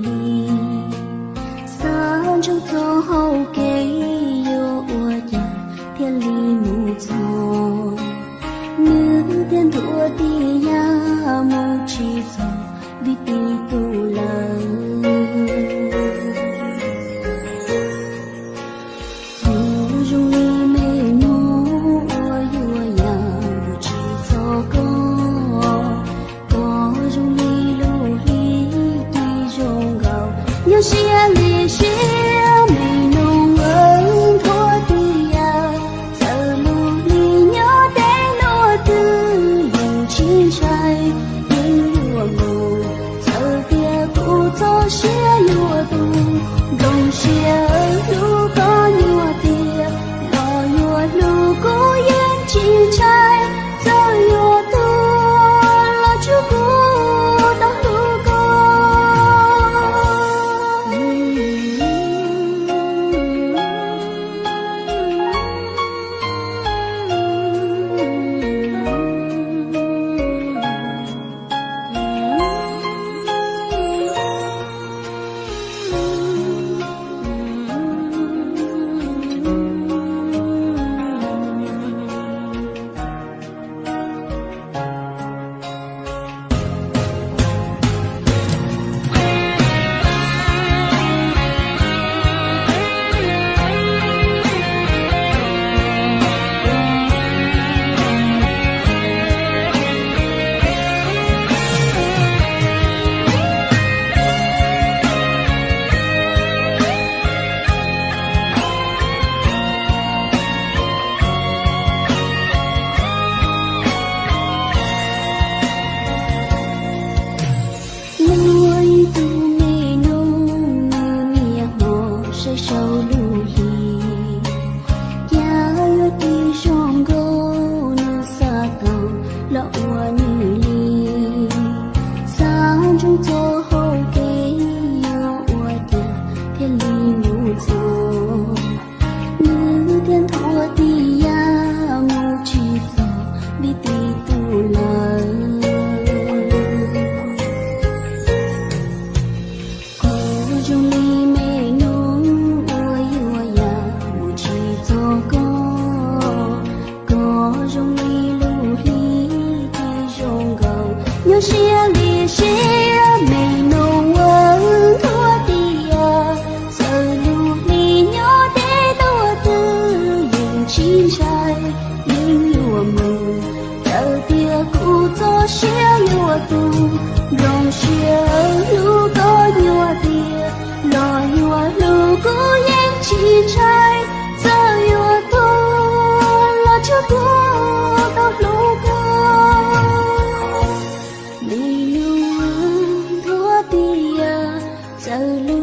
li. Xav ntsoov txoj hau kev yuav ua cas thiaj li mus txog. Nws thiaj ntuav tias yam mus tsis txog vim tib tug lawm. Kuv zoo li me nus uas yuav yam mus tsis txog koj. Koj zoo li lub hli ci zoo nkaus, nyob siab li siab me nus nthuav tias, txawm lub hli nyob deb luaj twg yeej tsis ntshai, yeej yuav mus. Txawm tias kuv txoj sia yuav tu, nplooj siab hlub koj nyuaj tiag, los yuav hlub kuv yeej tsis ntshai, txawm yuav tuag los tsuav kuv tau hlub koj. Muaj ib tug me nus, nws niaj hmo saib saum lub hli, cas yuav tib zoo nkauj nws xav tau los ua nws li. Xav ntsoov txoj hau kev yuav ua cas thiaj li mus txog. Nws thiaj nthuav tias yam mus tsis txog vim tib tug lawm. Koj zoo li me nus uas yuav yam mus tsis txog koj. Koj zoo li lub hli ci zoo nkaus, nyob siab li siab me nus nthuav tias, txawm lub hli nyob deb luaj twg yeej tsis ntshai, yeej yuav mus. Txawm tias kuv txoj sia yuav tu, nplooj siab hlub koj nyuaj tiag, los yuav hlub kuv yeej tsis ntshai, txawm yuav tuag los tsuav kuv tau hlub koj. Me nus nthuav tias, txawm